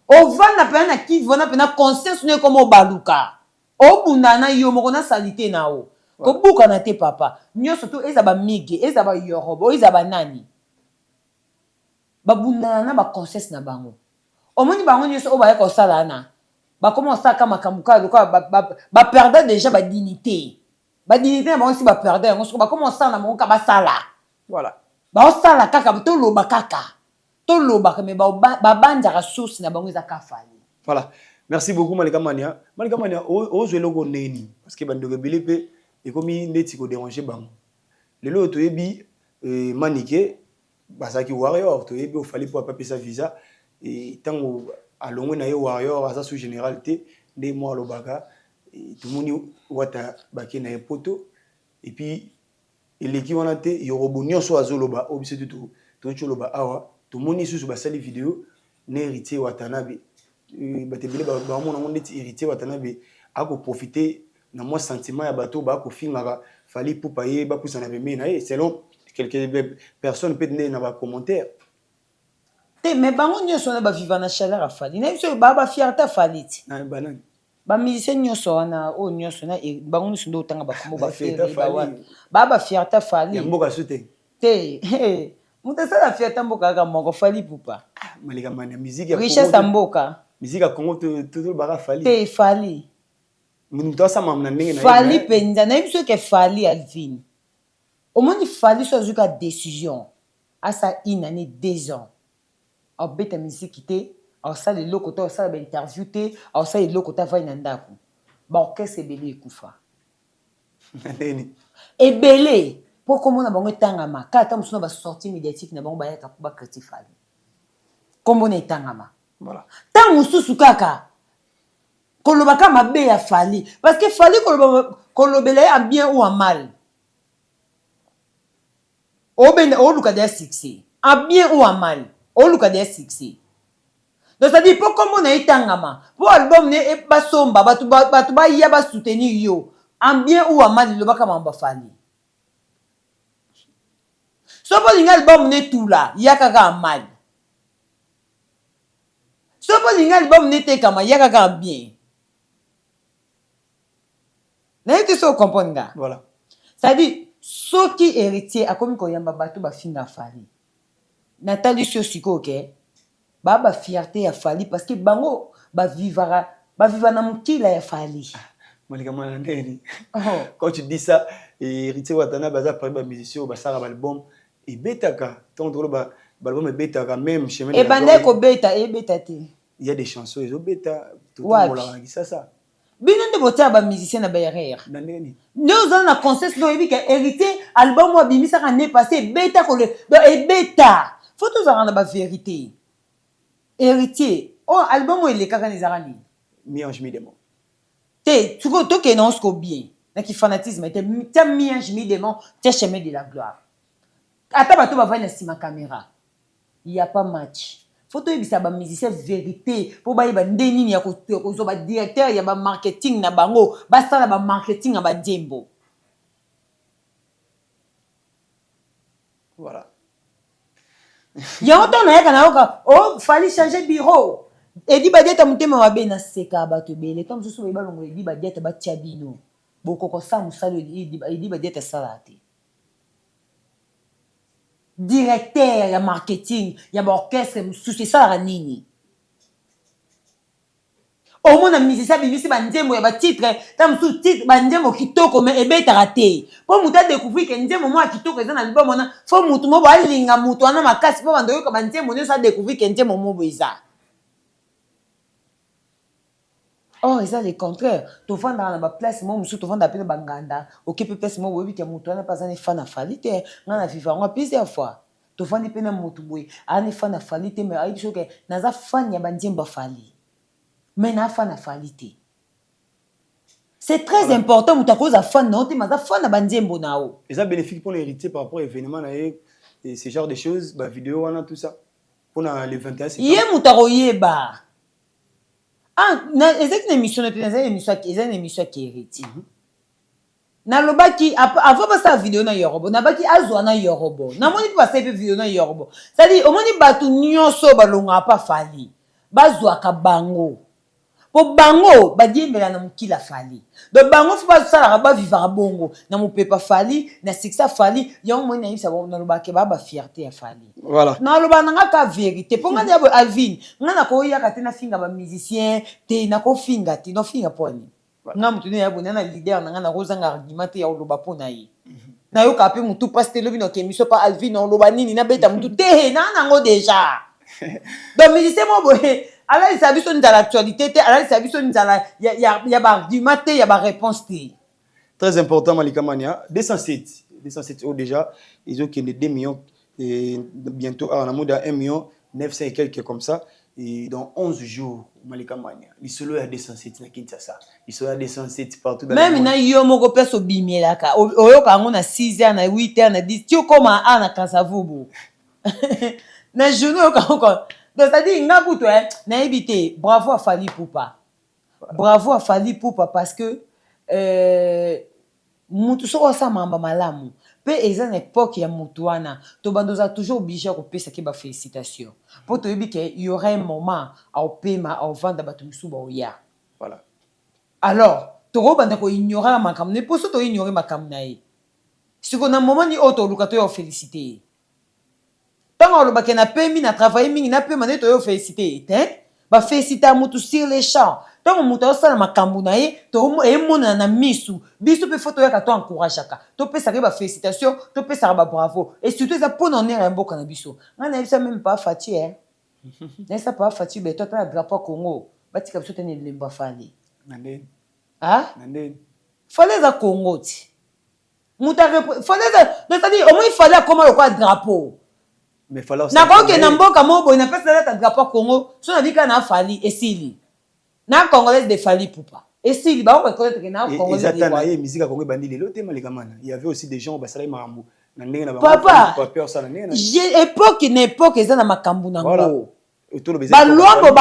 ovanda mpena na kive wana mpena, conscience no ekoma obaluka, obundana na yo moko na salite na yo. Kobukana te, papa. Nyonso to eza bamige, eza bayorobo, eza banani, babundana na baconscience na bango. Omoni, bango nyonso oyo baya kosala wana, bakoma kosalaka makambo kaka lokola baperda déjà badignité. Badignité na bango si baperda yango, soko bakoma kosala na bango ka basala. Baosala kaka toloba, kaka tolobaka, mais babanzaka source na bango eza ka Fally. Voilà, merci beaucoup, Malika Mania. Malika Mania, ozwa eloko ndeni, parce que bandeko ebele mpe ekomi ndeti kodéranger bango lelo oyo. Toyebi Manike bazalaki warrior, toyebi oFally mpo apapesa visa. Ntango alongwe na ye warrior, aza sous général te nde mwa alobaka. Tomoni Wata bake na ye poto, et puis eleki wana te. Yorobo nyonso azoloba oyo biso te toki oloba awa. Tomoni lisusu basali video na Héritier Watanabe. Bato ebele bamona yango ndeti Héritier Watanabe akoprofite na mwa sentiment ya bato bakofingaka Fally Ipupa, ye bapusana pembeni na ye, selon quelques personnes mpe nde na bacommentaire. Te, mais bango nyonso wana baviva na chaleur ya Fally na biso, baa bafierté ya Fally ti. Banani? Bamusicien nyonso wana oyo nyonso na bango nyonso nde otanga bakombo, baFerre, baa bafierté Fally. Ya mboka su te? Te, moto asala fierté mboka kaka moko, Fally Ipupa. Malika Mania, musique ya richesse ya mboka. Musique ya Congo, tolobaka Fally. Te, Fally. Moto asama na ndenge na Fally mpenza, nayebi soki Fally. Alvin, omoni, Fally so azwi ka décision, asa une année, 2 ans, aobeta misiki te, aosala eloko te, aosala bainterview te, aosala eloko te, avai na ndako, baorchestre ebele ekufa. Ndeni? Ebele, mpo komona bango etangama kaka ata mosusu na basortie médiatique na bango, bayaka mpo bacritique Fally, kombo na etangama. Ntango mosusu kaka koloba kaka mabe ya Fally, parce que Fally, kolobela ye en bien ou en mal, obenda oluka deya succès. En bien ou en mal, oluka deya succès. Donc c'est-à-dire mpo kombo na ye etangama, mpo album ne basomba, bato baya basoutenir yo, en bien ou en mal, elobaka makambo ya Fally. Soki olingi album ne etula, ya kaka en mal. Soki olingi album ne etekama, ya kaka en bien. Nayebi te so ocomprendre nga. C'est-à-dire soki Héritier akomi koyamba bato bafinga Fally, natali so sikoyo ke baa bafierté ya Fally, parce que bango bavivaka, baviva na mokila ya Fally. Malika Mwana, ndeni? Oh. Quand tu dis ça, Héritier Watanabe aza parmi bamusicien oyo basalaka baalbum ebetaka. Ntango tokoloba baalbum ebetaka, même chemin de la Ebandaki gloire, kobeta, ebeta te. Il y a des chansons ezobeta. Wapi? Totambolaka na Kisasa. Bino nde botiaka bamusicien na baerreur. Na ndenge nini? Nde oza na conscience nde oyebi ke Héritier, album oyo abimisaka ne passé ebeta kole. Donc ebeta, faut tozalaka na bavérité. Héritier oyo, album oyo elekaka na ezalaka nini? Mi-ange mi-démon. Te, sikoyo tokende nango sikoyo bien naki fanatisme te. Tia Mi-ange mi-démon, tia Chemin de la gloire, ata bato bavandi na nsima caméra, y a pas match. Faut toyebisa bamusicien vérité mpo bayeba nde nini ya kozwa badirecteur ya bamarketing na bango, basala bamarketing ya banzembo. Yango ntango nayaka nayoka o Fally change bureau, Edi Badiata motema mabe, naseka bato ebele. Ntango mosusu baye balongola Edi Badiata, batia bino. Bokoka kosala mosala oyo Edi Badiata asalaka te. Directeur ya marketing ya ba orchestre mosusu esalaka nini? Omona musicien abimisi ba nzembo ya ba titre ta mosusu titre ba nzembo kitoko mais ebetaka te po moto a découvrir ke nzembo moko ya kitoko eza na album wana, fo motu moko alinga moto wana makasi po banda oyoka ba nzembo nyonso a découvrir ke nzembo moko eza. Or eza le contraire, tovandaka na ba place moko mosusu, tovandaka mpe na banganda, oke mpe place moko boyebi ke motu wana mpe aza ne fan ya Fally te. Ngai na vivre yango plusieurs fois, tovandi mpe na motu boye aza ne fan ya Fally te, mais ayebi soki naza fan ya banzembo ya Fally, mais naa fan ya Fally te. C'est très important, moto akozala fan na yo te, mais aza fan ya banzembo na yo. Eza bénéfique pour l'héritier par rapport à événement na ye et ce genre de choses, ba vidéo wana, tout ça mpona le 21 septembre. Ye moto akoyeba. Ah, ezalaki na émission na te, ezali émission, ezali na émission ya Héritier. Nalobaki avant basala video na Yorobo, nabaki azwa na Yorobo, namoni mpe basali mpe video na Yorobo. C'est-à-dire omoni bato nyonso balongaka mpa Fally, bazwaka bango mpo bango badiembela na mokili ya Fally. Donc bango fo basalaka, bavivaka bongo na mopepa Fally, na succès Fally. Yango moi nayebisa bango, nalobaka baa bafierté ya Fally. Naloba na nga ka vérité, mpo nga ya boye Alvin, nga nakoyaka te nafinga bamusicien te, nakofinga te, nafinga mpo ani nga motu nde ya boye na leader na nga, nakozanga argument te ya koloba mpo na ye. Nayoka mpe motu mpasi te, lobi naoke émission pa Alvin, oloba nini, nabeta motu te, naa nango déjà. Donc musicien mo boye alalisa biso nzala actualité te, alalisa biso nzala ya baargument te, ya baréponse te. Très important, Malika Mania. 207 207 oyo déjà ezokende 2 millions et bientôt awa na mode ya 1 million 900 et quelques comme ça, et dans 11 jours, Malika Mania, lisolo ya 207 na Kinshasa, lisolo ya 207 partout dans même na yo moko place obimelaka, oyoka yango na 6 heures, na 8 heures, na 10, ti okóma a na Kasavubu na journée, oyoka yango. Donc c'est-à-dire nga kutu nayebi te. Bravo à Fally Ipupa, bravo à Fally Ipupa, parce que mutu soki osala makambo malamu mpe eza na époque ya mutu wana, tobanda ozala toujours obligé ya kopesaki bafélicitation, mpo toyebi ke y aura un moment aopema, aovanda, bato mosusu baoya. Alors tokobanda koignore makambo na ye, mpo so toignore makambo na ye siko na moment ni oyo toluka toya ofélicité ye, ntango alobaki napemi, na travaille mingi, napema, nde toya ofélicité ye te. Bafélicité ya mutu sur les champs, ntango moto azosala makambo na ye, emonana na misu biso mpe fo toyaka, to encourageaka, topesaka ye bafélicitation, topesaka babravo, et surtout eza mpona honneur ya mboka na biso. Ngai nayebisa même pa Fati, nayebisa pa Fati Beto, ata na drapeau ya Congo batika biso te na elembo ya Fally. Fally eza Congo ti moto Fally eza, c'est-à-dire omoi Fally akóma lokola drapeau. Nakokende na mboka moko boye, napesi nalata drapeau ya Congo, so nabika na Fally, esili na congolaise de Fally Ipupa, esili, bakoreconnaître ke na congolaise. Na ye musique ya Congo ebandi lelo te, Malika Mana. Il y avait aussi des gens basalaki makambo na ndenge na papa époque na époque eza na makambo nango, balwambo.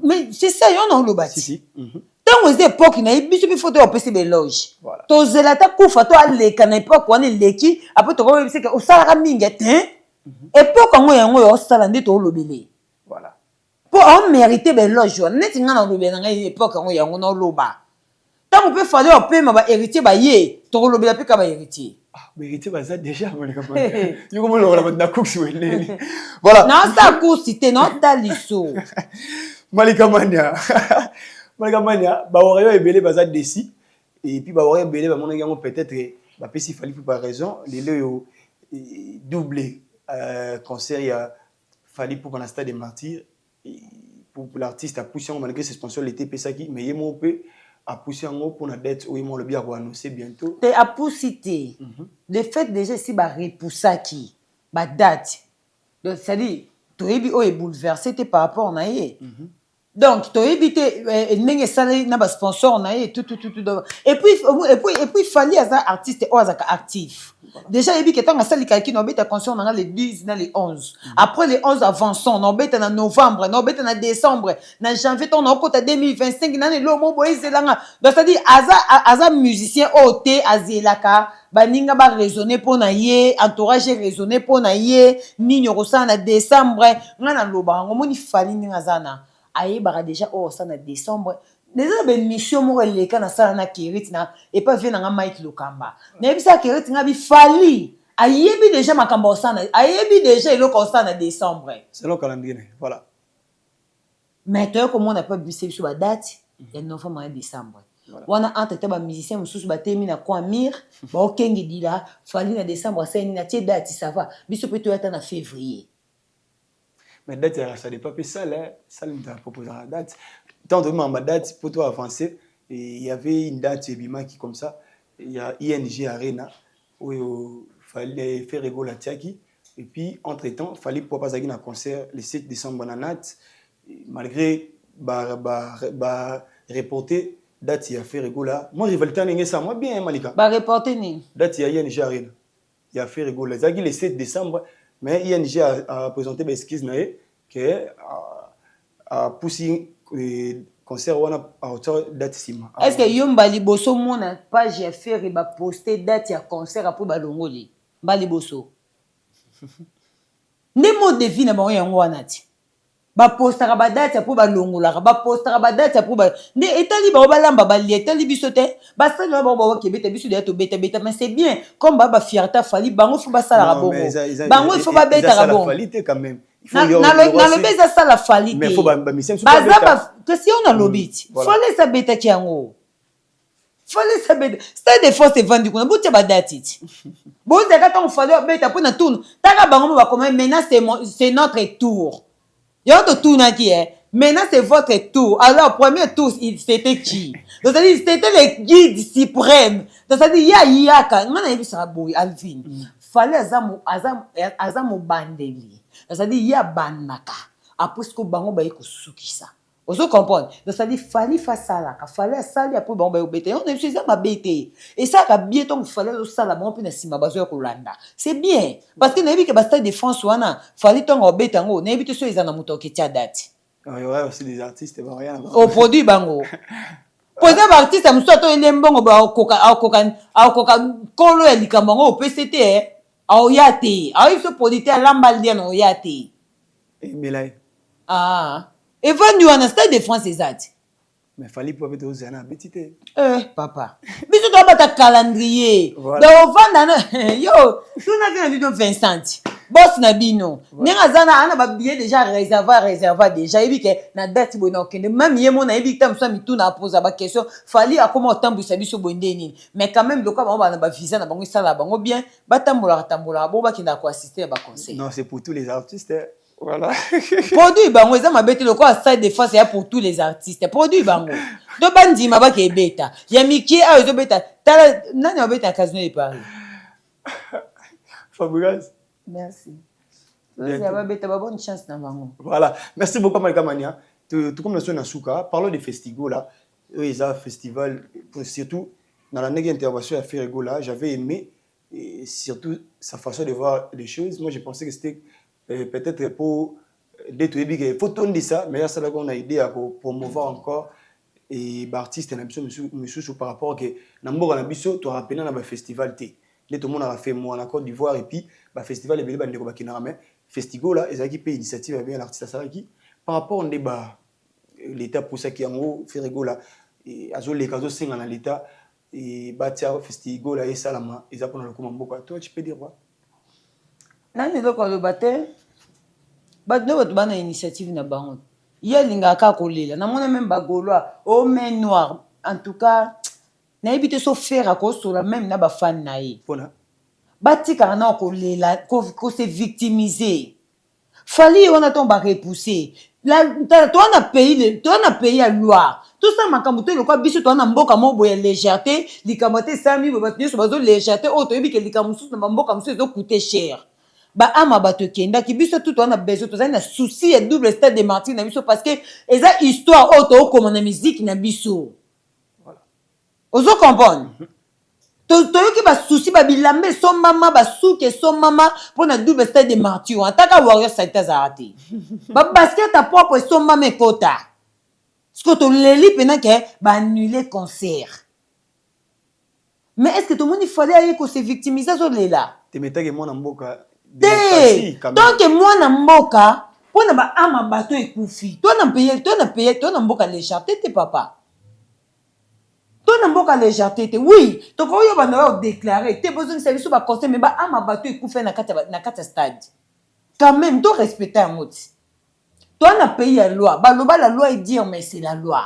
Mais c'est ça, yo na oloba ti ntango eza époque na ye, biso mpe fo toya opesi baéloge, tozela ata kufa to aleka na époque wana eleki, après tokoyebisa ke osalaka mingi te. Époque yango, yango oyo osala nde toolobele mpo aomérite baéloge wana. Neti ngai nalobela na ngai époque yango, yango naoloba. Ntango mpe Fally opema, bahéritier baye, tokolobela mpe ka bahéritier. Bahéritier baza déjà, yo komolokola bato na course weleli. Voilà. Naosala course te, naota liso. Malika Mania, Malika Mania, bawarrior ebele baza déçus et puis bawarrior ebele bamonaki yango, peut-être bapesi Fally mpo par raison lelo oyo double concert ya Fally mpo na stade de Martyr pour l'artiste apusi yango malgré suspension l'été epesaki, mais ye moko mpe apusi yango mpona date oyo mo alobi ya koannonce bientôt. Te, apusi te. Le fait déjà esi barepusaki badate, donc c'est-à-dire toyebi oyo ebouleverse te par rapport na ye. Donc toyebi te ndenge esali na basponsor na ye, tutututu. Et puis Fally aza artiste oyo azalaka actif déjà, yebi ke ntango asali calcul, na obeta concert na nga le 10 na le 11, après le 11 avançons, na obeta na novembre, na obeta na décembre, na janvier, ntango naokota 2025, nani elo mo boye ezelanga. Donc c'est-à-dire aza musicien oyo te azelaka baninga baraisonne mpo na ye, entourage raisonne mpo na ye nini okosala na décembre. Ngai nalobaka yango, omoni Fally ndenge aza na, ayebaka déjà oyo osala na décembre. Eza na baémission moko eleka nasala na Kerit na epa vie nanga Mike Lokamba. Nayebisaka Kerit nga bi Fally ayebi déjà makambo akosala, ayebi déjà eloko akosala na décembre. Selon calendrier na ye, voilà. Mais toye komona mpe babimisa biso badate ya novembre na décembre wana. Entre te, bamusicien mosusu batemi na coin mire, baokengedila Fally na décembre asali nini, atie date. Ça va, biso mpe toya ata na février. Mais date ya, ça dépend mpe salle, salle moto aproposaka date. Tant tobimaka badate po to avancer, il y avait une date ebimaki comme ça, il y a ING Arena oyo Fally, Ferre Gola atiaki. Et puis entre temps Fally po azalaki na concert le 7 décembre na Nat, malgré ba reporter date ya Ferre Gola. Moi, rivalité ndenge ça moi bien, Malika. Bareporte nini? Date ya ING Arena ya Ferre Gola ezalaki le 7 décembre, mais ING a présenté baexcuse na ye ke apusi concert wana, aotia date nsima. Est ce que yo mba liboso omona page ya Ferre baposte date ya concert apo balongoli? Mba liboso nde mode de vie na bango yango wana ti bapostaka badate apo balongolaka, bapostaka badate apo nde etali bango, balamba balia, etali biso te. Basali wana bango bakebeta biso deya, tobetabeta. Mais c'est bien, comme baa bafierté Fally, bango faut basalaka bongo, bango il faut babetaka bongo. Nalobi eza sala Fally te, baza kasi yo nalobi ti Fally esi abetaki yango. Fally esi abeta Stade de France, evandi kuna, botia badate ti bozalaka ntango Fally abeta mpo na tourne taka bango mo bakoma. Maintenant, c'est notre tour. Yango totunaki ye, maintenant c'est votre tour. Alors premier tour, c'était qui? Donc c'est-à-dire c'était le guide suprême. Donc c'est-à-dire ye ayaka, nga nayebisaka boye, Alvin, Fally aza mobandeli, c'est-à-dire ye abandaka, après siko bango baye kosukisa. Ozo comprendre? Donc c'est-à-dire Fally fa asalaka, Fally asali, après bango baye kobeta. Yango na biso eza mabe te, esalaka bien. Ntongo Fally azosala, bango mpe na nsima bazoya kolanda, c'est bien, parce que nayebi ke bastade de France wana, Fally ntongo obeta yango, nayebi te so eza na moto akoketia date. Il y aura aussi des artistes, rien. Oproduit bango po eza baartiste mosusu ata oyeli mbongo, akoka nkolo ya likambo yango opesi te, aoya te, aoyebi so producteur alamba lia na oya te. Emela ye. Ah, evandi wana Stade de France eza te. Mais Fally po abe tozala na abeti te. Eh, papa, biso toabata calendrier. Donc ovanda na yo, tunaki na bino Vincent, boss na bino, ndenge aza na ana babillet déjà réserva, réserva déjà, yebi ke na date boye na okende. Même ye mo nayebi ta mosu ya mituna, aposa baquestion. Fally akoma otambwisa biso boye nde nini? Mais quand même, lokola bango bana bavisa na bango esalaka bango bien, batambolaka tambolaka bongo, bakendaka koassiste ya baconseil. Non, c'est pour tous les artistes, hein. Voilà. Produit bango eza mabe te, lokola Stade de France ya pour tous les artistes. Produit bango to bandima bakebeta ya mikie awa ezobeta. Tala nani abeta Casino de Paris? Fabregas. Merci. Tozala babeta ba bonne chance na bango. Voilà, merci beaucoup Malika Mania. Tout comme na suka, parlons de Festigo là. Oyo eza festival, surtout dans la dernière intervention à Ferre Gola, j'avais aimé et surtout sa façon de voir les choses. Moi, je pensais que c'était peut-être pour détruire que faut tondisa, mais ça là qu'on a idée à promouvoir encore et baartiste na biso misusu par rapport que na mboka na biso torapena na bafestival te nde tomonaka fait moi na Côte d'Ivoire et puis bafestival ebele bandeko bakendaka. Mais Festigo là ezalaki mpe initiative ya bien, l'artiste asalaki par rapport nde ba l'état pusaki yango. Ferre Gola azoleka, azosenga na l'état batia Festigo là esalama, eza mpona lokuma mboka. Toi, tu peux dire quoi? Nani eloko aloba te, bato nde bato bana initiative na bango. Ye alingaka kaka kolela, namona même bagaulois au main noire. En tout cas, nayebi te so Ferre akosola même na bafani na ye. Mpona batikaka na kolela, kose victimiser. Fally ye wana ntongo barepousse, toa na pays, toa na pays ya Loire, tosala makambo to lokwa biso toa na mboka moko boye ya légèreté. Likambo te esalami boye, bato nyonso bazo légèreté. Oyo toyebi ke likambo mosusu na bamboka mosusu ezocoûte cher, baama bato ekendaki. Biso tu toza na besoin, tozali na souci ya double Stade de Martyr na biso, parce que eza histoire oyo tookoma na miziki na biso. Ozo comprendre? Toyoki basusi, babilamba esombama, basuki esombama mpo na double Stade de Martyr wana. Taka warrior salite azalaka te, babasket ya propre esombama ekota. Siko toleli mpena ke baannule concert, mais est ce que tomoni Fally aye kose victimiser, azolela? Temetaki mwana mboka. Te, tant que mwana mboka, mpona baama bato ekufi, to na pays, to na pays, to na mboka légèreté te, papa. To na mboka légèreté te. Oui, tokoki yo banda oyo déclarer te, bozongisa biso ba conseil, mais ba ama bato ekufa na kati ya stade. Quand même to respecter yango ti. Toi na pays ya loi, baloba la loi est dire, mais c'est la loi.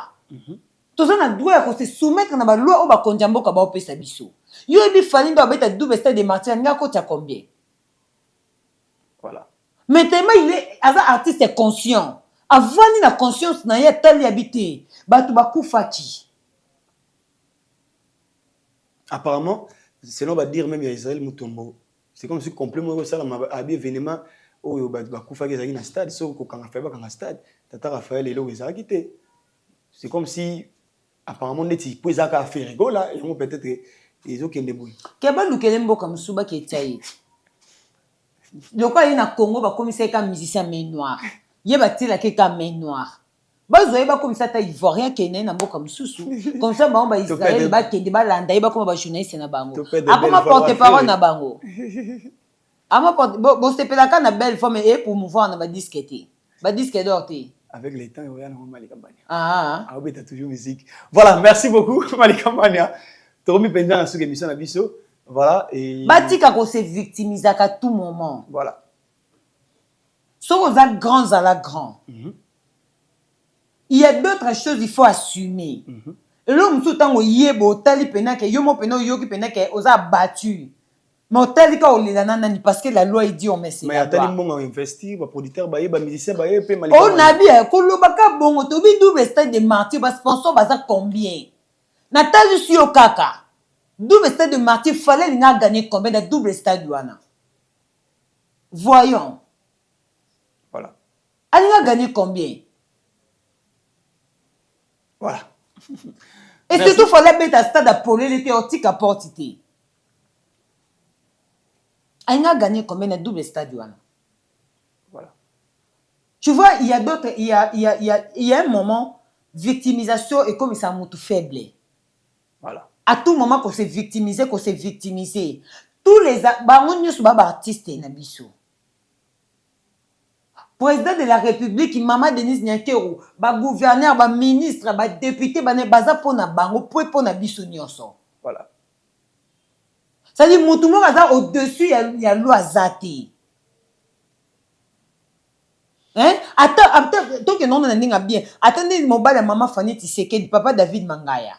Toza na droit ya kose soumettre na baloi oyo bakonzi ya mboka baopesa biso. Yo yebi Fally ndo abeta double stade de Martyr, alingi akotya combien? Voilà. Mais tellement il est aza artiste conscient, avandi na conscience na ye, atali yabi te bato bakufaki. Apparemment, selon badire même ya Israël Mutombo, c'est comme si complet moko esalama abi événement oyo bato bakufaki ezalaki na stade. Soki kokanga Fally, bakanga stade tata Raphaël, eloko ezalaki te. C'est comme si apparemment neti po ezalaka affaire Gola yango peut-être ezokende boye. Ke balukele mboka mosusu baketia ye ti lokola ye na Congo bakomisa ye ka musicien main noire, ye batielaki ka main noire, bazwa ye bakomisa ata Ivoirien, kende ye na mboka mosusu, comme ça bango baIsrael bakende balanda ye, bakoma bajournaliste na bango, akoma porte parole na bango. Bosepelaka na belle forme e promouvoir na badisque te, badisque d'or te. Avec le temps oya nango, Malika Mania. Ah. Aobeta toujours musique. Voilà, merci beaucoup Malika Mania. Tokomi mpenza na suki émission na biso. Voilà, et batika kose victimisaka tout moment. Voilà. Soki oza grand, zala grand. Il y a d'autres choses, il faut assumer. Eloko mosusu, ntango oyeba, otali mpena ke yo mo mpena oyoki mpena ke oza battu, mais otali ka olela na nani? Parce que la loi est dit, mais c'est mais atali mbongo investir, baproducteur baye, bamusicien baye mpe. Oyo nabi kolobaka bongo, tobi double stade de Martyr, basponsor baza combien? Natali si yo kaka double stade de Martyr, Fally alinga agagner combien na double stade wana? Voyons. Voilà. Alinga gagner combien? Voilà. Et surtout Fally abeta stade apolele te, otika porte te. Alinga gagner combien na double stade wana? Voilà. Tu vois, il y a d'autres, il y a un moment, victimisation est comme ça, mutu faible. Voilà. À tout moment qu'on s'est victimisé, qu'on s'est victimisé, tous les bango nyonso ba baartiste na biso, président de la République, mama Denise Nyakeru, bagouverneur, baministre, badéputé, bane baza mpona bango po mpona biso nyonso. Voilà. C'est-à-dire mutu moko aza au-dessus ya loi aza te. Hein? Ata tokende ngo na ndenge ya bien, ata nde mobali ya mama Fani Tisekedi, papa David Mangaya,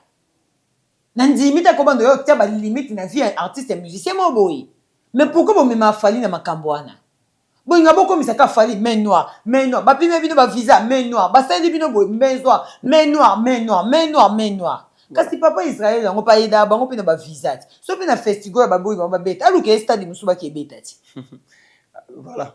na ndimi te kobanda oyo tia balimite na vie ya artiste ya musicien mo boye. Mais pourquoi bomema Fally na makambo wana? Bolinga bokomisaka Fally main noire, main noire. Bapime bino bavisa main noire, basaleli bino boye main noire, main noire, main noire, main noire, main noire. Kasi papa Israel yango mpe ayedaka bango mpe na bavisa ti so mpe na festival ya baboyi bango babeta, aluka ye stade mosusu baki ebeta ti. Voilà,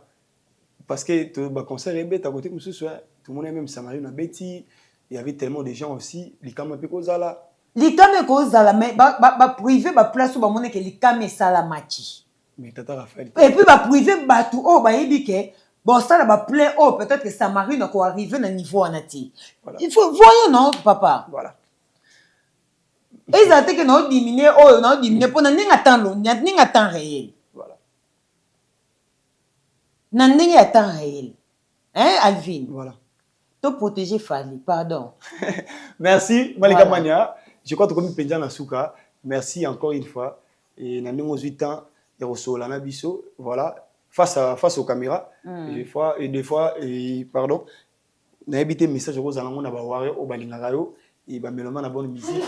parce que baconcert ebeta côté mosusu, tomoni même Samario na beti, il y avait tellement de gens aussi, likama mpe kozala. Likama ekozala, mais baprive baplace oyo bamoneke likama esalamaki. Mais tata Raphaël. Et puis baprive bato oyo bayebi ke bosala baplein oyo, peut-être que Samarine akoarrive na niveau wana te. Il faut voyons, non papa? Voilà. Ezala te ke naodiminue oyo, naodiminue mpo na ndenge atan, na ndenge ya temps réel. Voilà. Na ndenge ya temps réel, hein, Alvin? Voilà. To protéger Fally, pardon. Merci Malika Voilà. Mania, je crois tokomi mpenza na suka. Merci encore une fois et na ndenge ozwi temps ya kosolola na biso, voilà, face aux caméras. Des fois et des fois et pardon, nayebi te message okozala yango na bawarrior oyo balingaka yo e bameloma na bonne musique,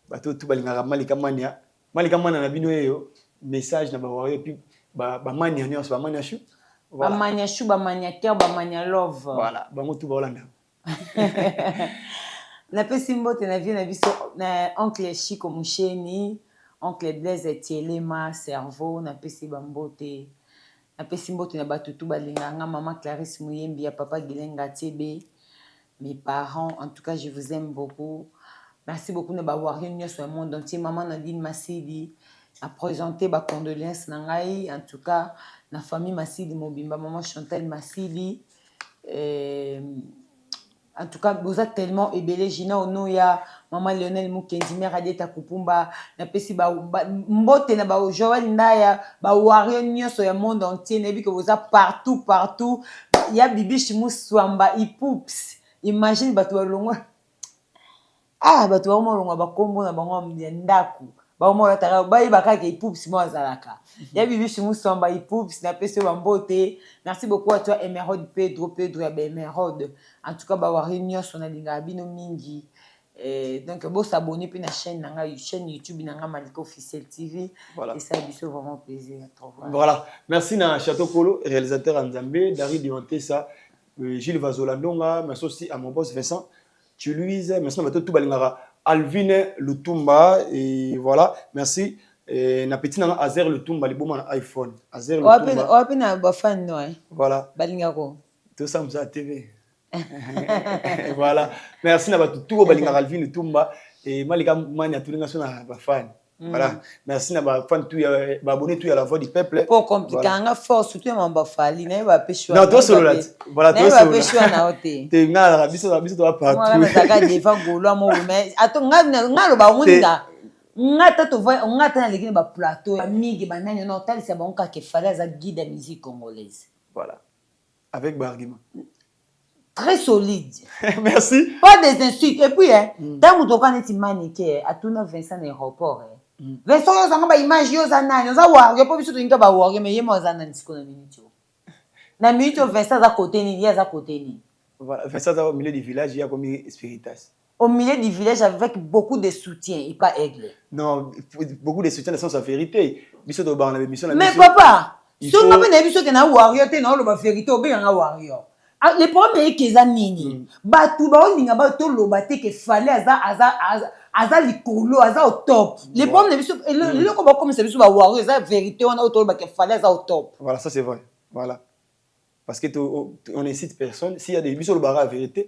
bato tu balingaka Malika Mania, Malika Mania na bino eyo, message na bawarrior et puis bamania nyonso, bamania chou. Voilà. Bamania chou, bamania cœur, bamania love. Voilà, bango tu baolanda. Napesi mbote na vie na biso na oncle Chiko Musheni, oncle Blaise Tielema Cerveau, napesi bambote. Napesi mbote na bato tu balingaka nga, mama Clarisse Muyembi ya papa Gilenga Tiebe, mes parents, en tout cas je vous aime beaucoup. Merci beaucoup na bawarrior nyonso ya monde entier. Mama Nadine Masidi a présenté bacondoléance na ngai, en tout cas na famille Masidi mobimba, mama Chantal Masidi, en tout cas boza tellement ebele, Gina Onoya, mama Lionel Mukendi, mare Adeta Kupumba. Napesi mbote na bajoel Ndaya, bawarrior nyonso ya monde entier. Nayebi ke boza partout partout, ya Bibishi Muswamba Ipups, imagine bato balongwa. Ah, bato bakoma kolongwa bakombo na bango ya ndako, bakoma kolataka, bayeba kaka Ipups mo azalaka ya Bibishi Muswamba. Ipups, napesi yo bambote. Merci beaucoup à toi Emeraude Pedro, Pedro ya baemeraude. En tout cas bawari nyonso, nalingaka bino mingi. Donc bosabonner mpe na chaîne na ngai, chaîne YouTube na ngai, Malika Officiel TV. Voilà. Esala biso vraiment plaisir trop. Voilà, merci na Château Polo, réalisateur ya Nzambe, Dari Diontesa, Gilles Vazola Ndonga. Merci aussi à mon boss Vincent Tuluise. Merci na bato tout balingaka Alvine Lutumba. Et voilà, merci. Et na petit nanga Azer Lutumba, liboma na iPhone. Azer Lutumba. Oyo mpe na bafani no Voilà. balingako. Tout ça Musa TV. Voilà. Merci na bato tout balingaka Alvine Lutumba et Malika Mania tulinga so na bafani. Voilà. Merci na bafani tout ya ba abonné tout ya la voix du peuple. Po compliqué anga fort, surtout ya mambo Fally, nayeba pe choix. Non, tosolola ti. Voilà, nayeba pe choix na yo te. Te, nga biso toa partout. Nazalaka devant Gaulois moko, mais ato nga loba omoni nga ta tova nga ta naleki na baplateau ya mingi, banani na otalisa bango kaka Fally aza guide ya musique congolaise. Voilà. Avec ba argument. Très solide. Merci. Pas des insultes. Et puis ntango toka neti Manike atuna Vincent na aéroport, Vincent, oyo ozanga baimage, yo oza nani? Oza warrior? Mpo biso tolingi bawarrior, mais ye mo aza nani sikoyo? Na minute oyo, na minute oyo, Vincent aza kote nini? Ye aza kote nini? Voilà, Vincent aza au milieu du village, il a commis spiritas. Au milieu du village avec beaucoup de soutien et pas aigle. Non, beaucoup de soutien dans le sens la vérité. Biso to ba na mission na Mais papa, soki nga mpe nayebi soki na warrior te, naoloba vérité, obenganga warrior. Ah, le problème eyeki eza nini? Bato baolinga ba toloba te ke Fally aza likolo, aza au top. Le problème na biso, eloko bakomisa biso bawarrior, eza vérité wana oyo toloba ke Fally aza au top. Voilà, ça c'est vrai. Voilà. Parce que on incite personne. S'il y a des biso le la vérité,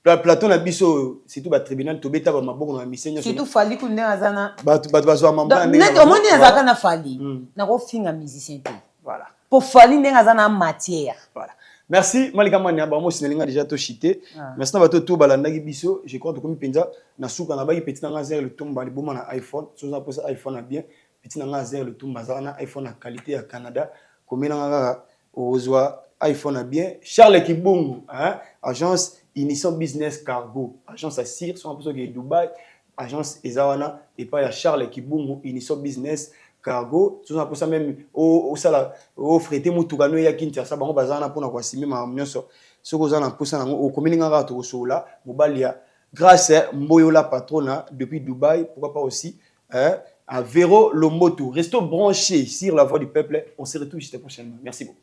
plateau na biso, surtout ba tribunal tobeta ba maboko na mission nyonso. Surtout Fally ku ndenge aza na bato bazwa mamba. Neti omoni azalaka na Fally, nakofinga musicien te. Voilà. Po Fally ndenge aza na matière. Voilà. Merci Malika Mania, bango sinalinga déjà to chité. Merci na bato tout balandaki biso. Je crois tokomi penza na suka na baki petit nanga Zer Lutumba, liboma na iPhone. Soza posa iPhone na bien. Petit nanga Zer Lutumba za na iPhone na qualité ya Canada. Komela nga kaka ozwa iPhone na bien. Charles Kibongo, hein, agence Unisson Business Cargo, agence à Sir, so mposo ke Dubai, agence eza wana epai ya Charles Kibongo, Unisson Business Cargo. Soza mposa même osala ofrete motuka no eya Kinshasa, bango baza wana mpona koasime makambo nyonso. Soki oza na mposa nango, okomeli nga kaka, tokosolola. Mobali ya Grâce Mboyola Patrona depuis Dubaï, pourquoi pas aussi, hein, à Véro Lomboto. Restons branchés sur la voix du peuple. On se retrouve juste prochainement. Merci beaucoup.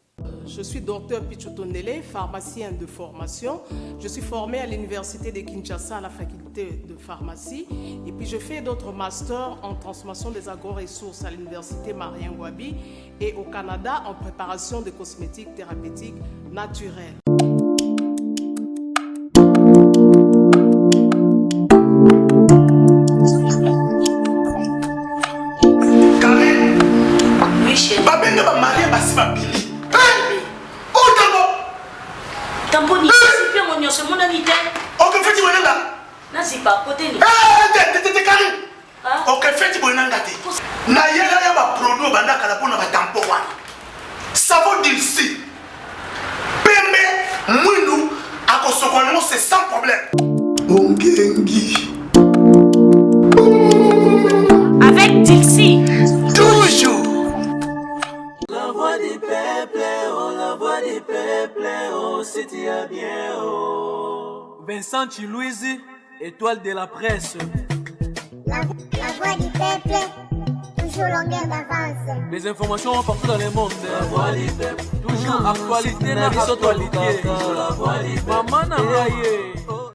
Je suis docteur Pichou Tondele, pharmacien de formation. Je suis formé à l'université de Kinshasa à la faculté de pharmacie. Et puis je fais d'autres masters en transformation des agro-ressources à l'université Marien Ngouabi et au Canada en préparation de cosmétiques thérapeutiques naturels. Babenga bamarie basi babili otango. Tamponi zipi yango nyonso emonani te. Okefeti boye nanga. Nazipa koteni. Te, Karine, okefeti boye nanga te. Nayela ya baproduit obanda kala mpona batampo wana, savon Dilsi, pembe, mwindu, akosokola yango, c'est sans problème. Ongengi. Avec Dixie. Toujours. La voix du peuple, oh la voix du peuple, oh si tu as bien, oh. Vincent Chiluizi, étoile de la presse. La voix du peuple, toujours longueur d'avance. Les informations partout dans le monde. La voix du peuple, Toujours actualité na actualité. La voix du peuple. Mama na ngai ye.